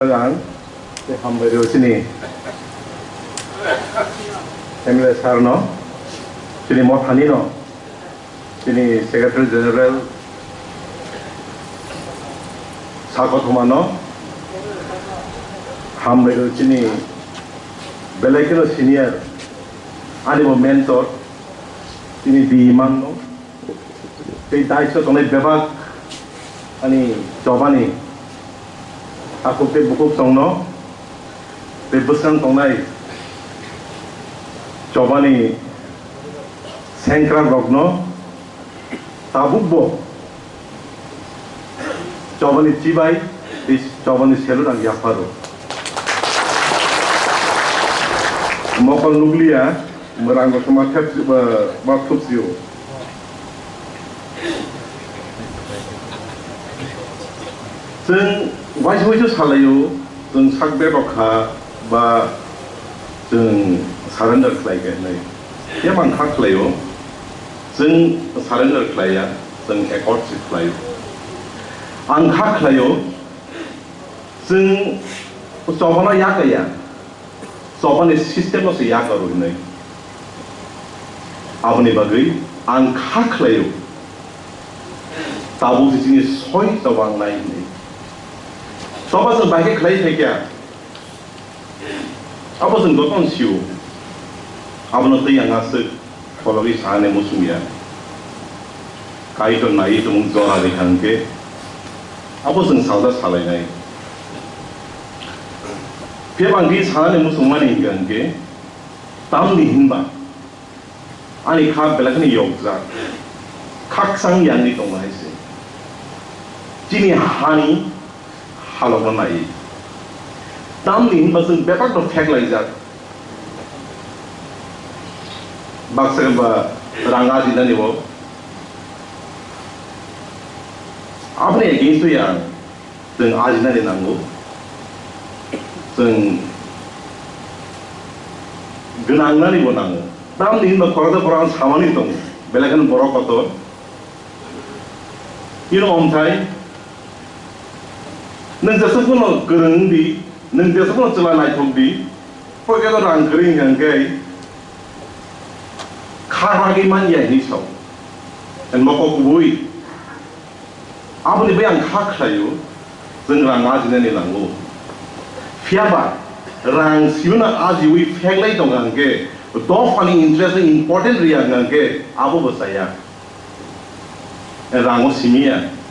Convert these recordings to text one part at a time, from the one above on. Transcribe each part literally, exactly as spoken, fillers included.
Ang tei hambai rw chini M L A sir no, chini mothani no, chini Secretary General Sakothoma no, hambai rw chini belai kheno senior, ani bo mentor, chini D E man no, tei daiso tongnai bebak ani chobani takhuk tei bukhuk tongno tei bwskang tongnai chobani sengkrak rokno tabukbo chobani chibai tei chobani salute ang yapharo. Mokol nukliya, mwrango se ma thep-, ma thupsio. Chwng waisa waisa salaio, chwng sak bebak kha ba chwng surrender khlai kha hinwi. Phiya ang kha khlaio, chwng surrender khlaiya, chwng accord se khlaio. Ang kha khlaio, chwng chobano yakaya. Chobani system no se yakarwi hinwi. Aboni bagwi ang kha khlaio, tabuk se chini soi choba wngnai hinwi. Choba chwng bai khe khlai phaikha, abo chwng jotono sio. Abono twi ang aswk phologwi sanani muchungya. Kaitor naiwi tongmung jora rikha hwnkhe, abo chwng salsa salainai. Phiya bangdi sanani muchungmani hwnkha hwnkhe, tamni hinba ani kha belai kheno yokjak, khakchang yangwi tongnai se. Chini hani halokno naiwi. Tamni hinba chwng bebak no pheklaijak. Baksa ba rang ajinani bo. Aboni against o yang chwng ajinani nango. Chwng gwnangnani bo nango. Tamni hinba khoroksa khoroksa samani tongo. Belai kheno borok kotor. Ino omthai. Nwng jesuk phano kwrwng di, nwng jesuk phano chwla naithok di. Pocket o rang kwrwi hwnkha hwnkhe kha bagwi man ya hinwi sao. And mokol kubui. Aboni bai ang kha khlaio, chwng rang ajinani nango. Phiya ba rang sibino ajiwi pheklai tongkha hwnkhe dophani interest no important rwya hwnkha hwnkhe abo bo chaya. Rango simiya.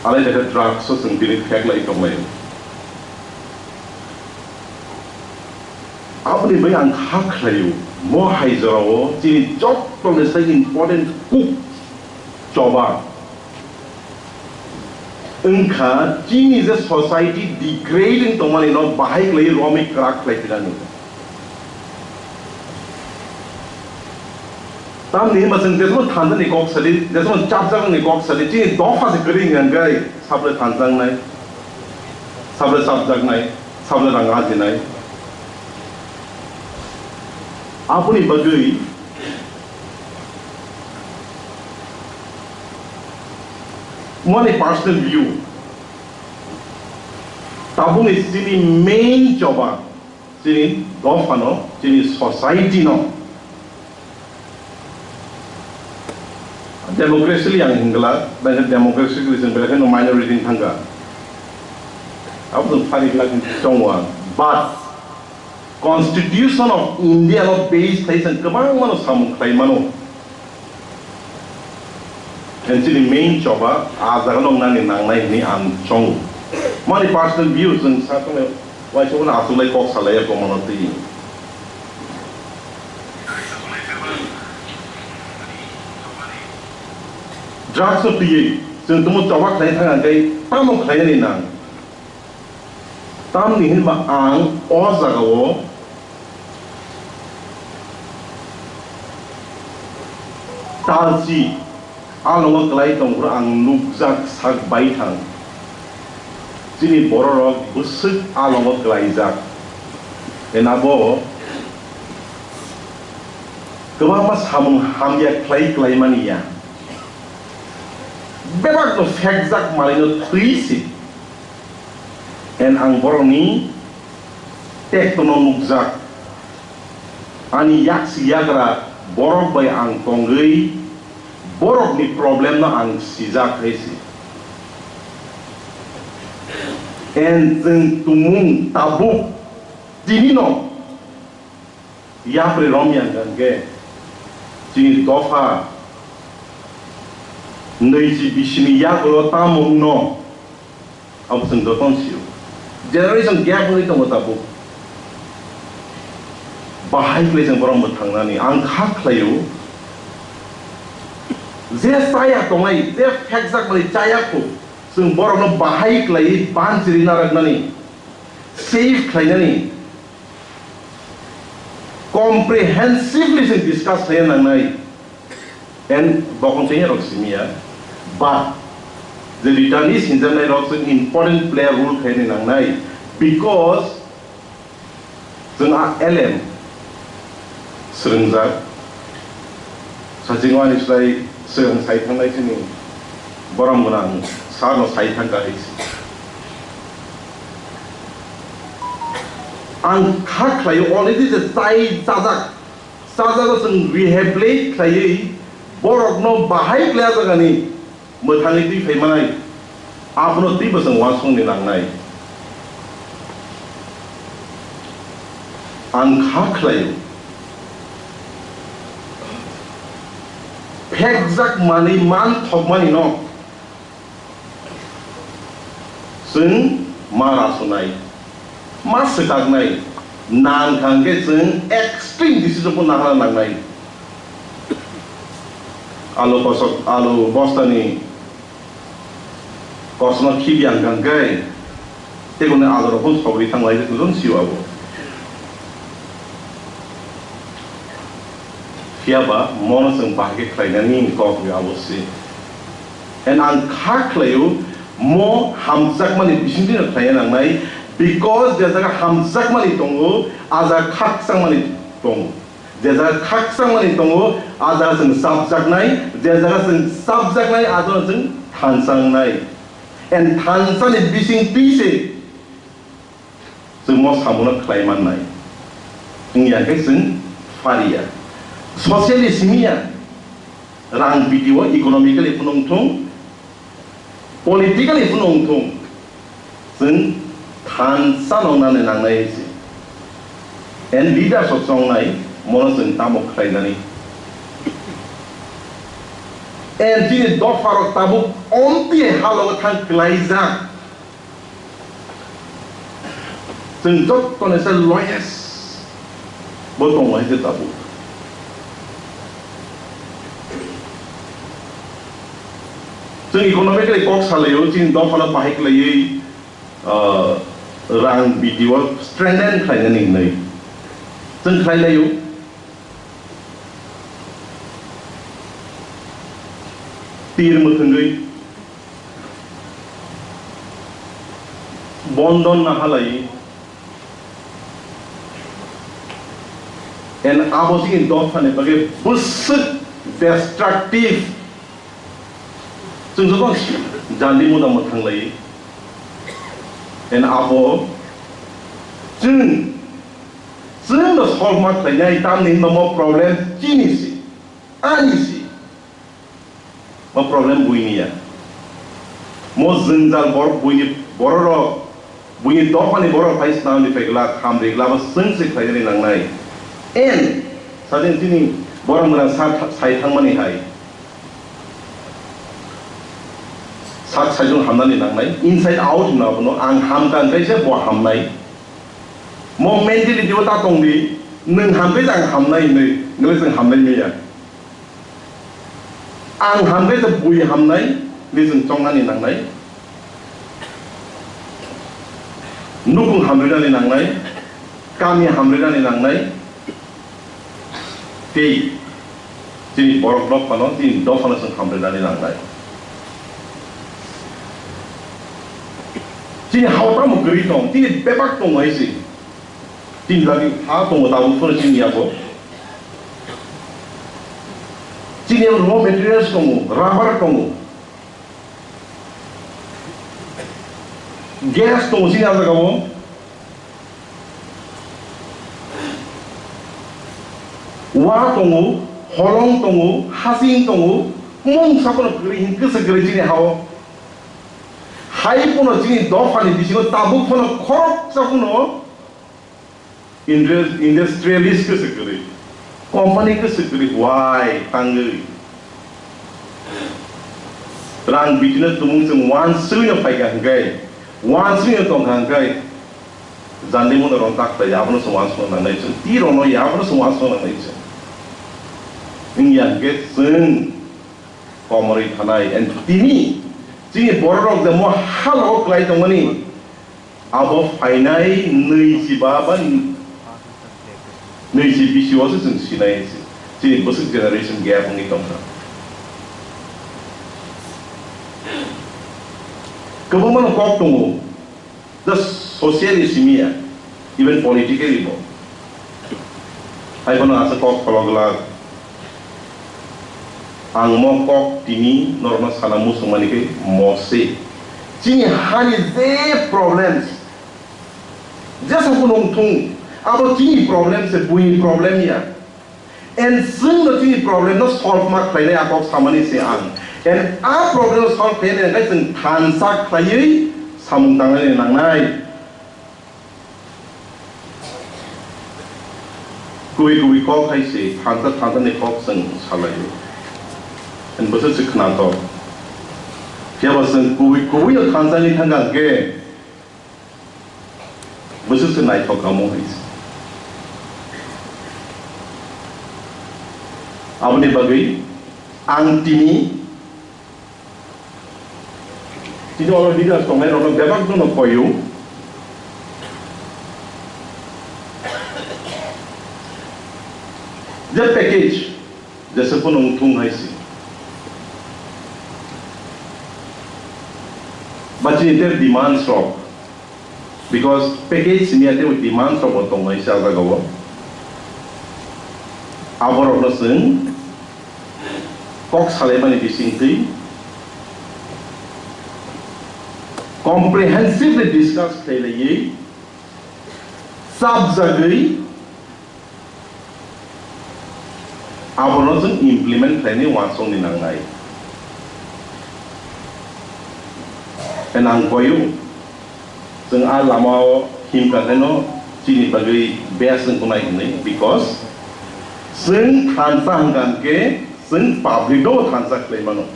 Alai lekha drugs o chwng tini pheklai tonglai. Aboni bai ang kha khlaio, mo hai jorao chini joto ni sai important kuk choba. Wngkha chini je society degrade wng tongmani no bahai khlaiwi romwi kwrak khlai pirani. Tamni hwnba chwng jesmo thansa ni kok sadi, jesmo chapjak ni kok sadi, chini dopha se kwrwi hwnkha hwnkhe sabole thansa wngnai, sabole chapjaknai, sabole rang ajinai. Aboni bagwi Mani personal view, tabukni chini main choba chini dophano, chini society no democratically ang hingla, bai democratically chwng belai kheno minority thangkha. Abo chwng phari glak tongo ang. But Constitution of India no base khai chwng kwbangma no samung khlai mano. And chini main choba a jaga no nani nangnai hwnwi ang chongo. Mani personal view chwng sa tongmani waisa uno aswk lai kok salai ya komano twi. Drugs no twiwi chwng tumo choba khlai thang ang tei tamo khlainani nang. Tamni hinba ang o jagao talchi alongo kwlai tongphuru ang nukjak sak baithang. Chini bororok bwswk alongo kwlaijak. Enabo kwbangma samung hamya khlai kwlaimani ya. Bebak no phekjak manwi no twi si. And ang borok ni tekto no nukjak. Ani yak si yagra borok bai ang tongwi borok ni problem no ang sijak hai si. And chwng tumung tabuk tini no yapri rom yang hwnkhe chini dopha nwi si bisini yagulo tamo wngno abo chwng jotono sio. Generation gap wngwi tongo tabuk. Bahai khlai chwng borok mwthangnani ang kha khlaio. Je chaya tongnai, je phekjakmani chaya khu, chwng borokno bahai khlaiwi banchiri narwknani, save khlainani, comprehensively chwng discuss khlaiya nangnai. And bokong chengya rok simi ya. But the returnees hinjaknai rok chwng important player role khaina nangnai. Because chwng a L M swrwngjak. Saching ani slai swrwng sai thangnai chini borom gwnang sir no sai thangkha hai si. Ang kha khlaio already je chai chajak, chajago chwng rehabilitate khlaiwi borokno bahai khlai jagani mwthangwi twi phai manai, abono twibo chwng uansukni nangnai. Ang kha khlaio, phekjak manwi man thokmani no chwng ma rasunai, ma swkaknai, nang thang khe chwng extreme decision bo nahana nangnai. Alu kosok, alu bostani kosom no khibi ang kang khe, tei kunu alu rok bo sogwi thang lai khe tong sio abo. Phiya ba mono chwng bahai khe khlainani kok ni abo se. And ang kha khlaio, mo hamjakmani bisingtwi no khlaina nangnai, because je jaga hamjakmani tongo, a jaga khakchangmani tongo. Je jaga khakchangmani tongo, a jaga chwng chapjaknai, je jaga chwng chapjaknai, a jaga chwng thansa wngnai. And thansani bisingtwi se chwng mo samungo khlai mannai. Wngya khe chwng phariya. Socially simiya. Rang biti o economically phunung thung, politically phunung thung. Chwng thansa nongnani nangnai se. And leaders o chongnai mono chwng tamo khlainani. And chini dopharok tabuk omtwi halogo thang klaijak. Chwng jottoni se lowest bo tongo hai khe tabuk. Chwng economically kok salaio, chini dophano bahai khlaiwi, ah, rang biti o strengthen khlainani hinwi chwng khlailaio. Tir mwthwngwi bondon nahalai, and abo chini dophani bagwi bwswk destructive. Chwng joto jandi muda mwthang lai, and abo chwng, chwng no solve ma khlainai, tamni hwnba mo problem chini si, ani si. Mo problem buini ya. Mo jwngjal bor-, buini bororok, buini dophani borok phai swnamni phai glak, hamri glak, bo chwng se khlainani nangnai. En, sadin chini borok mwrang sa tha-, sai thangmani hai. Sak saijwng hamnani nangnai, inside out hwnwi abono ang hamkha hwnkhe se bo hamnai. Mo mentality o ta tongdi, nwng hamkhe se ang hamnai hinwi, nwng se hamnai manya. Ang hamkhe se bui hamnai hinwi chwng chongnani nangnai. Nukung hamrinani nangnai, kami hamrinani nangnai, tei chini borok dophano, chini dophano chwng hamrinani nangnai. Chini hao tamo kwrwi tong, chini bebak tongo hai se. Chini lagi ha tongo, tabuk phano chini yago. Chini yago raw materials tongo, rubber tongo. Gas tongo chini ah jagao. Wa tongo, holong tongo, hasing tongo, mungsa phano kwrwi hin kwsa kwrwi chini hao. Hai phano chini dophani bisingo tabuk phano khoroksa phano indus-, industrialist kwsa kwrwi, company kwsa kwrwi, wai tangwi. Rang bitina tumung chwng wansugwino phaikha hwnkhe, wansugwino tongkha hwnkhe, jandi mano rong tak khlai, abono chwng wansukna nangnai chwng, twi rokno ya, abono chwng wansukna nangnai chwng. Wngya hwnkhe chwng komorwi thanai, and tini chini bororok je mo halogo kwlai tongmani, abo phainai nwichiba ba nwichi bisi o se chwng sinai se. Chini bwswk generation gap wngwi tongkha. Kwbangma no kok tongo, just socially simi ya, even politically bo. Hai bono asa kok khologlak. Ang mo kok tini norokno sana muchungmani khe mo se. Chini hani je problems, jesa phano wngthung, abo chini problem se, buini problem ya. And chwngno chini problem no solve ma khlainai a kok samani se ang. And a problem no solve khlainai hwnkhe chwng thansa khlaiwi samung tangnani nangnai. Kubui kubui kok hai se thansa thansa ni kok chwng salaio. Ani bwswk se khnatok. Phiya ba chwng kubui kubui no thansa ni thangkha hwnkhe bwswk se naithok kamo hai se. Aboni bagwi ang tini Tini oro leaders tongnai rokno bebak no koyo. Je package, jesa phano wngthung hai se. Ba chini ter demands rok. Because package simi ate o demands rok bo tongnai se a jagao. Aborokno chwng kok salaimani bisingtwi comprehensively discuss khlailaiwi chapjagwi abono chwng implement khlainani uansukni nangnai. Hwnwi ang koyo, chwng a lamao himkha kheno chini bagwi best wngkha nai hwnwi, because chwng thansa hwnkha hwnkhe chwng public no thansa khlai mano.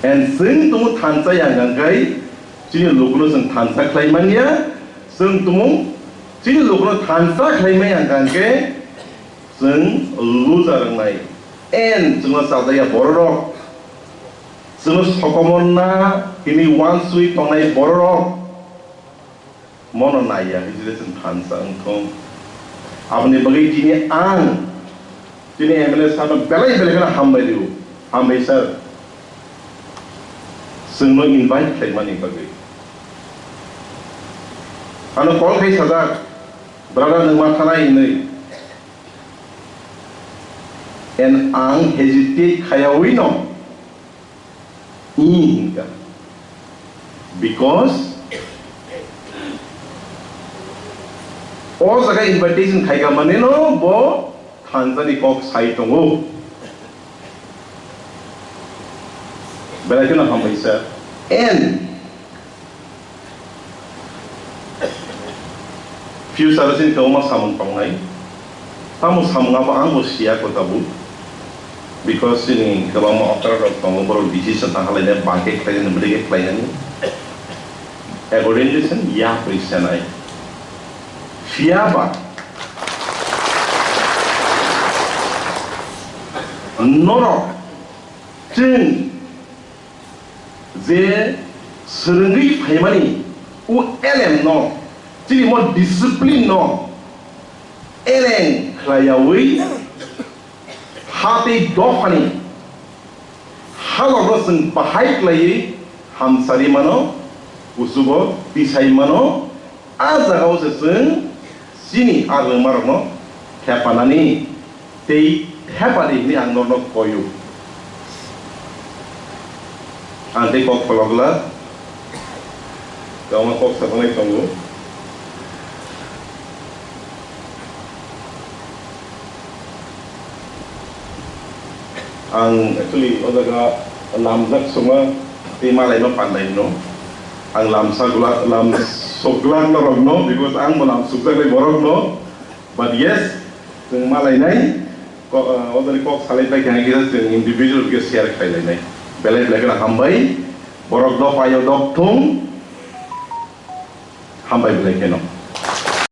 And chwng tumung thansa yang hwnkhe chini lukuno chwng thansa khlai manya, chwng tumung chini lukuno thansa khlai manya hwnkhe chwng loser wngnai. And chwngno chajakya bororok, chwngno sokomorna hwnwi uansugwi tongnai bororok, mono naiya hwnwi je chwng thansa wngthung. Aboni bagwi tini ang chini M L A sano belai belai kheno hambai rio, hambai sir. Chwngno invite khlaimani bagwi. Ano call khai sajak, "Brother, nwng ma thanai?" hwnwi. And ang hesitate khayawino Ee hwnka. Because o jaga invitation khaika manino bo thansa ni kok sai tongo. Belai kheno hambai sir. And Future sini kwbangma samung tongnai. Tamo samung abo ang bo siya ko tabuk. Because chini kwbangma okra rok tongo, borok decision ta halainai, bangkhe khlainani, bwlwikhe khlainani. Accordingly chwng yapri sanai. Phiya ba norok chwng je swrwngwi phaimani o elem no, chini mo discipline no eleng khlaiyawi, ha tei dophani halokno chwng bahai khlaiwi hamsari mano, kuchugo tisai mano, a jagao se chwng chini a rwngmarokno thepanani tei thepadi hwnwi ang norokno koio. Ang tei kok pholok glak, kwbangma kok sajaknai tongo. Ang actually o jaga lamjak songma tei malaima pandai no. Ang lamsa glak, lam sok glak norok no, because ang bo lam sukjaknai borok no. But yes, chwng malainai, ko-, o jaga kok salai pai khe, kisa chwng individual khe share khlai lainai. Belai belai kheno hambai, borok dopha yo dok thung, hambai belai kheno.